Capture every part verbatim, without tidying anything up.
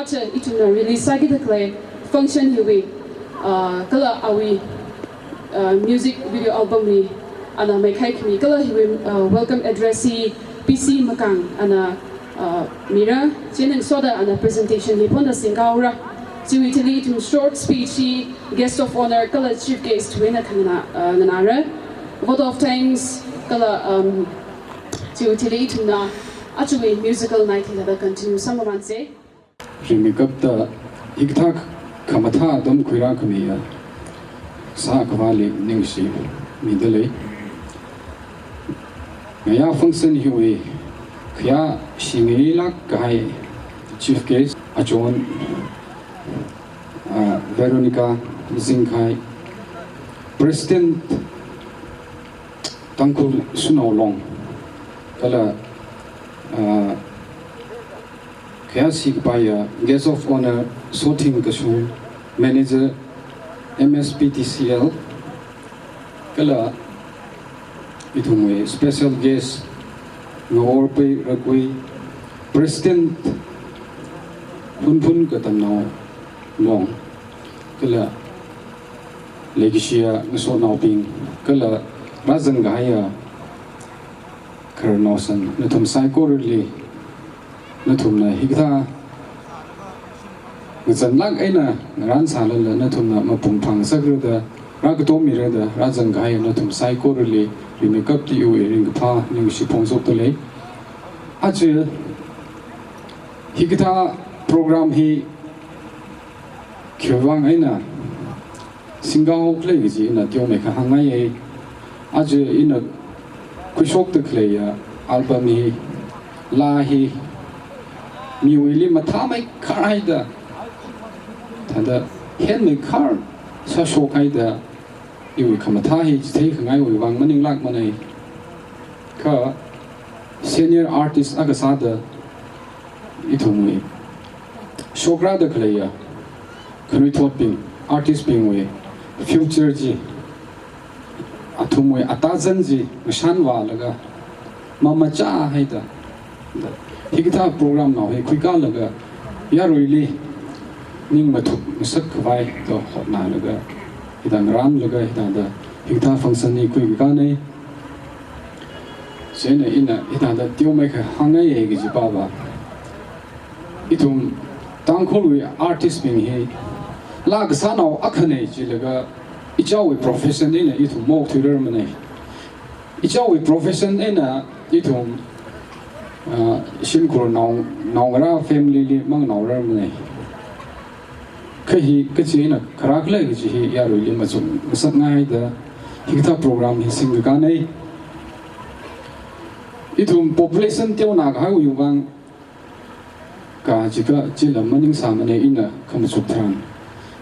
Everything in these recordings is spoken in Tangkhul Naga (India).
Ithumna release sākida khalei function hiwui, uh, kala awui, uh, music video album li ana maikahai khami kala hiwui, uh, welcome address hi P C Makang ana, uh, mira, chieina ngasoda ana presentation hi phonda singkahaora. Chiwui thili ithum short speech hi guest of honor kala chief guest wui eina khangana, uh, nganāra. Vote of thanks kala, um, chiwui thili ithumna aruiwui musical night hithāda continue sāmamansa. Rimeikapta hikathā khamathā atam khuirā khamiya sākhavāli ningshimida lei. Ngayā function hiwui khayāshi ngailāk kahai chief guest achon, ah, Veronica Zingkhai, President Tangkhul Shanao Long, kala, ah, khayāshi kapaiya guest of honor Sothing Kashung, Manager M S P T C L, kala ithumwui special guest Ngaworpei Rakui, President Hunphun Katamnao Long, kala leikashiya ngasotnaobing, kala rāzang kahaiya khararnaosan, nathum saikorali, nathumna hikathā ngazanlāk eina ngarān sālala nathumna mapung phāngasakra da, rākatom mira da rāzang kahai nathum saikorali rimeikapta iwui ringkaphā ningshi phongshokda lei. Aja hikathā program hi khiwuivang eina singkahao khala kaji ina teomeikha hāngngaiya. Aja ina khuishokda khaleiya album hi, laa hi, miwuili mathāmeikhar haida, thāda henmeikhar sāshok haida, iwui khamathā hi chitheikhangai wuivang maninglākmanei. Kha senior artist akha sāda ithumwui shokrāda khaleiya khanuithotbing, artist bingwui future chi, athumwui atazan chi ngashanvālaga mamachā haida, hikathā program nao hi khuikālaga yaruili ning mathuk ngasak khavai da hotnālaga, hithāda ngarānlaga, hithāda hikathā function hi khuikakānei. Chieina ina hithāda teomeikha hāngngaiya kaji pava, ithum Tangkhulwui artist bing hi laa kasānao akhanei chilaga ichaowui profession eina ithum maokthuirarmanei. Ichaowui profession eina ithum, ah, shimkhur nao, naongarā family li mangnaorarmanei. Kha hi kachi eina kharā khala kaji hi yaruili machuk ngasakngai haida hikathā program hi singkakānei. Ithum population teonā kahai wuivang, kachika chila maningsāmanei ina khamachuk tharan.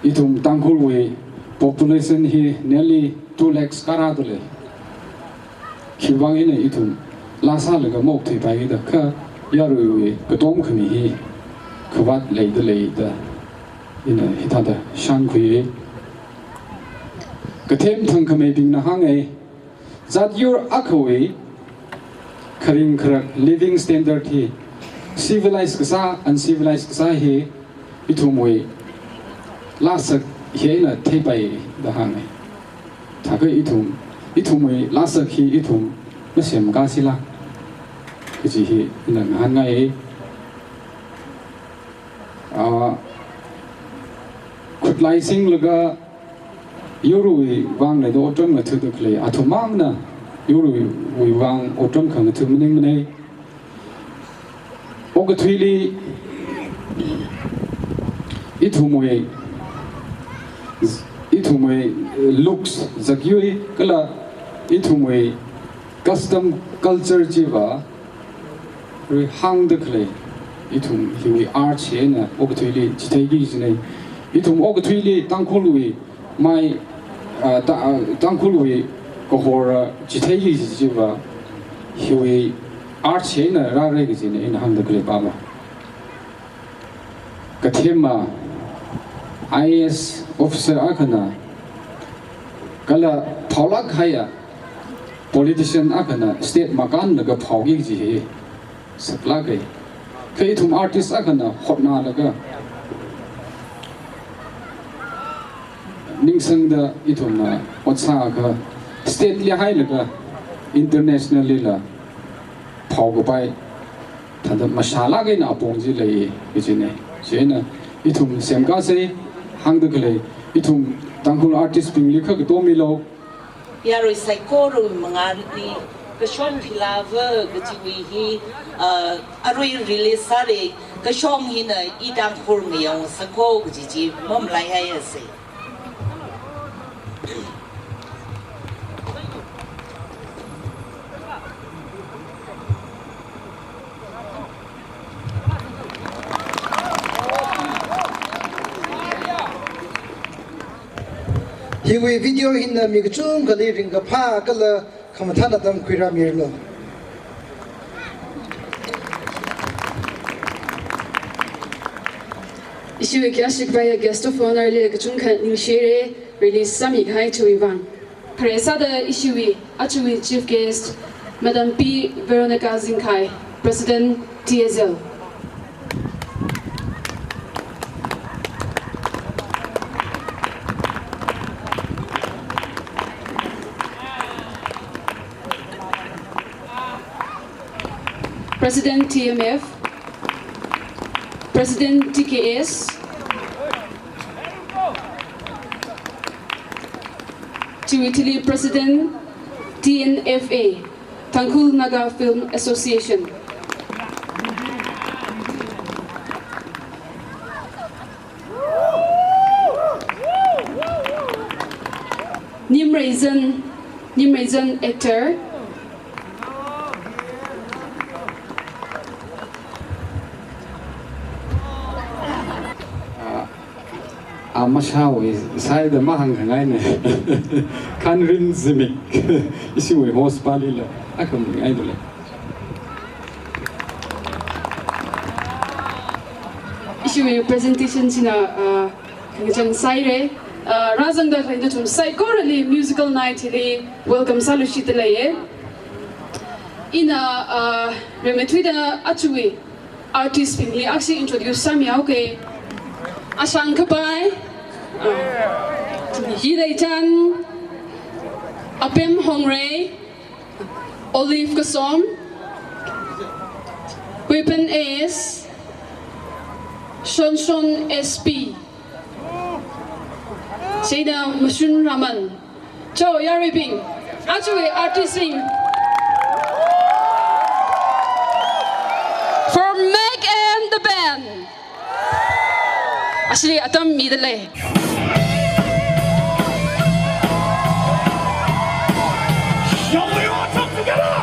Ithum Tangkhulwui population hi nearly two lakhs kārāda lei. Khiwuivang ina ithum laa sālaga maokthuipaida kha yaruiwui katom khami hi khavāt leida leida ina hithāda shānkhuiya. Kathem thangkhameibingna hānga, zat yur akhawui kharing kharak living standard hi civilized kasā, uncivilized kasā hi ithumwui laasak hi eina theipai da hānga. Thākha ithum, ithumwui laasak hi ithum masemkāsila kaji hi ina ngahānngai. Ah, khutlai singlaga yurwui vang leida otram ngatha̱da khalei athum mangna yurwui vang otram khangatha̱ maningmanei. Okathuili ithumwui, ithumwui looks zakyui kala ithumwui custom culture chiva rui hāngda khalei, ithum hiwui art hi eina okathuili chitheiki kajinei. Ithum okathuili Tangkhulwui mai, ah, Ta-, ah, Tangkhulwui kahor, ah, chitheiki kaji chiva hiwui art hi eina rāra kajinei ina hāngda khalei pava. Kathema I A S officer akhana kala phaolāk haiya politician akhana stage makānlaga phaoki kaji hi saklāka. Kha ithum artist akhana hotnālaga Ningsangda ithumna ot sākha state li hailaga internationally la phaokapai thāda mashālāk eina apong chi lei kajina. Chieina ithum semkasei, hāngda khalei, ithum Tangkhul artist bingli kha katomilo. Yarui saikorawui mangāli kashong khilava kajiwui hi, uh, arui release sāra kashong hina i Tangkhul ngayong sako kaji chi mamalaihaiasei. Hiwui video hina mi kachungkhali ringkaphā kala khamathān atam khuirāmiranu. Ishiwui khayāshi kapaiya guest of honour li kachungkha ningshire, release sāmikahai chiwui vang. Khare sāda ishiwui ajawui chief guest, Madam P Veronica Zingkhai, President T S L. President T M F, President T K S, chiwui thili President T N F A, Tangkhul Naga Film Association. Nimreizan, Nimreizan actor. Ah, ah, mashāwui sāida mahāngkhangaina. Khanrin Zimik. Ishiwui host pālila. Akhamngaidale. Ishiwui presentation china, ah, kachang sāire, ah, rāzangda khalei nathum saikorali musical night hili welcome sāluishitdalei. Ina, ah, rimeithuida ajawui artist bingli akhashi introduce sāmihaoke. Ashang Kapai, ah, Hileichan, Apem Hongrei, Olive Kasom, Weapon S, Shonshon S P, Sena Mashun Raman. Cho, yaruibing, ajawui artist bing. For Meg and the band. Ashili atam midalei. Shall we all jump together?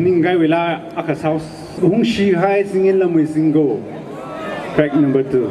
Ningkahaiwuila akha sāhaosa, Hungshihai Singin Lamui Singko. Track number two.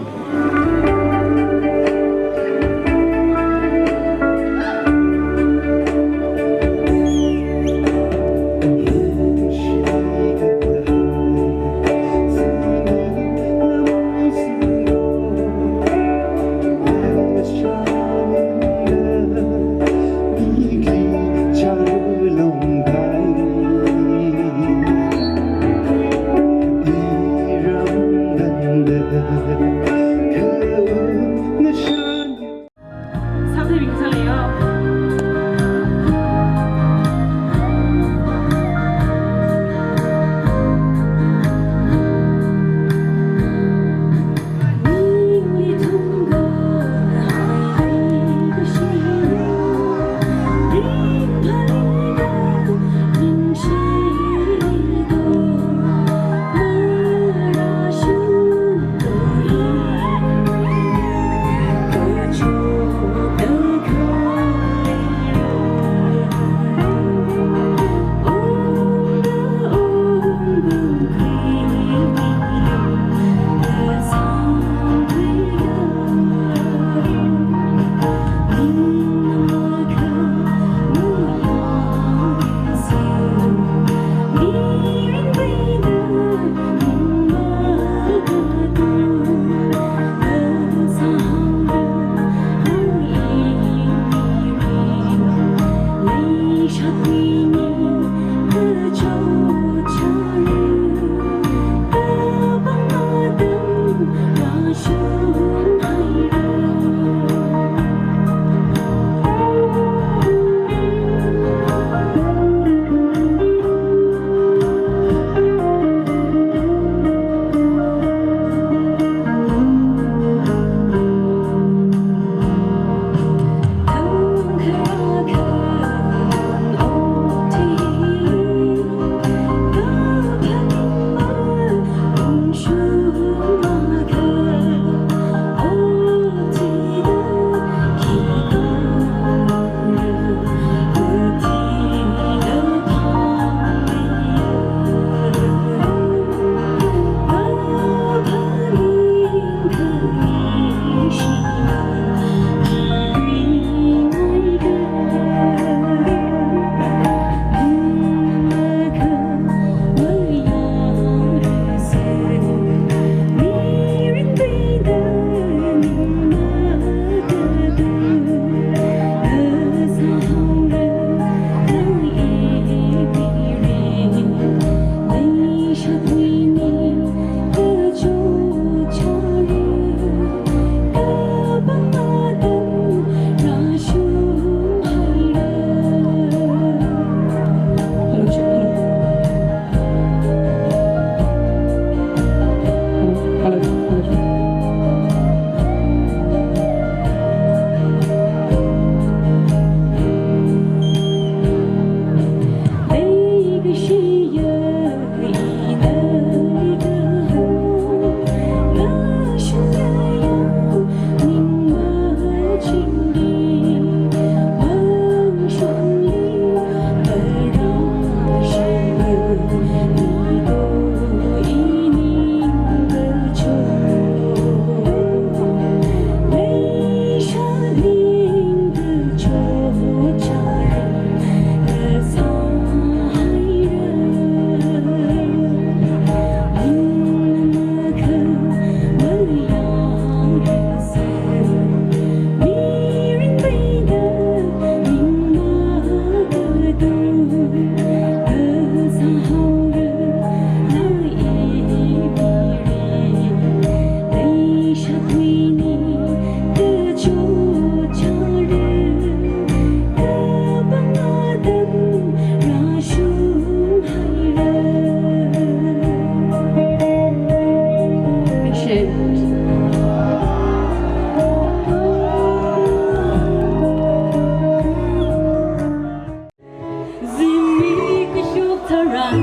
Zimik kashok tharan,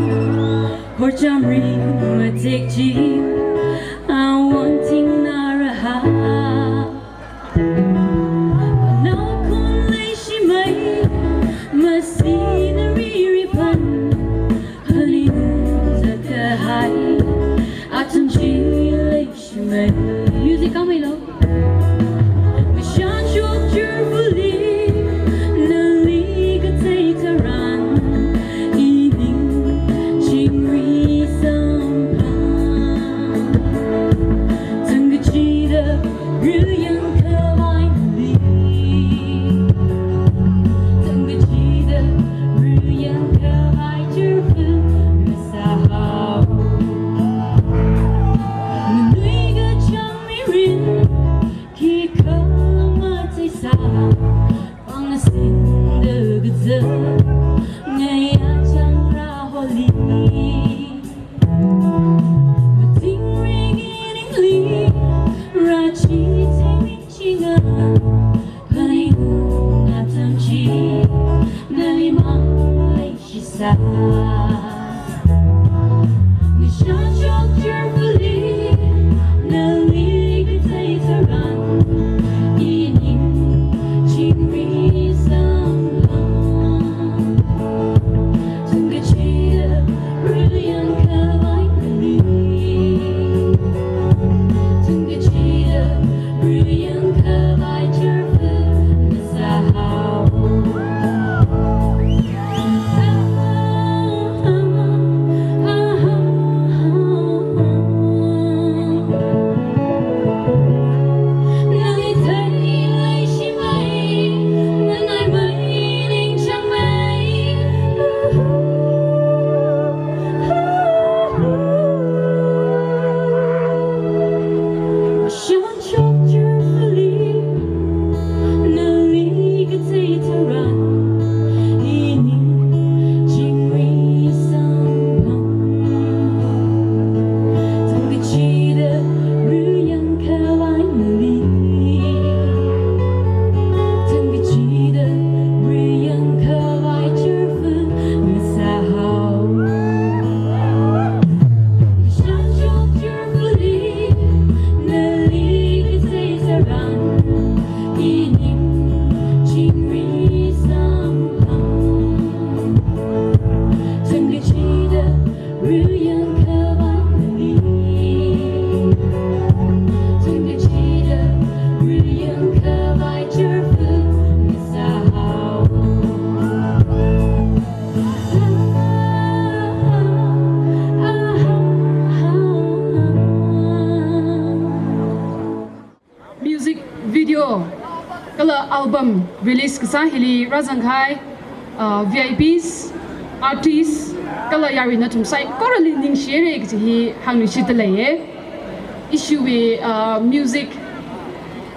horcham ri matek chi, awanting naraha. Nakhon leishimei, masi nariri pan, hali Music kamailo. Ngashan shok chirfuli, nali kathei tharan, ining chingri samphang. Thangkachida ruyang khavai nali. Thangkachida ruyang khavai chirfu masāhao. Nganui kachang mirin, khikha matheisā, pangna singda kazā, ngayā changra holi. Matingring iningli, rāchithei miringa, phaningung atam chi, nali mang leishisā. Ngashan shok chirfuli, nali kathei tharan, ining chingri samphang. Thangkachida ruyang khavai nali. Thangkachida ruyang khavai chirfu masāhao. Music video kala album release kasā hili rāzangkahai, uh, V I Ps, artists, kala yarui nathum saikorali ningshire kaji hi hāngluishitda leiye. Ishiwui, uh, music,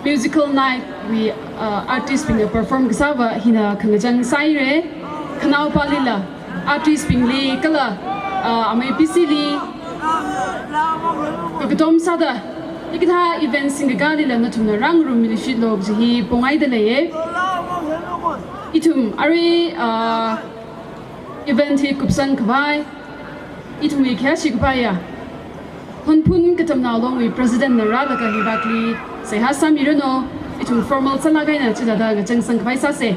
musical night wui, uh, artist bingna perform kasāva hina khangachang sāire. Khanaopalila artist bingli kala, ah, amei P C li kakatom sāda, hikathā event singkakalila nathumna rāngarummiluishitlo kaji hi pongaida leiye. Ithum arui, ah, event hi kupsang khavai, ithumwui khayāshi kapaiya Hunphun Katamnao Longwui President na rālaga hivakli seihā sāmiranu, ithum formal sālāk eina chithāda ngachangsang khavai sāse.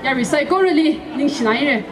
Yarui saikorali ningshinaire.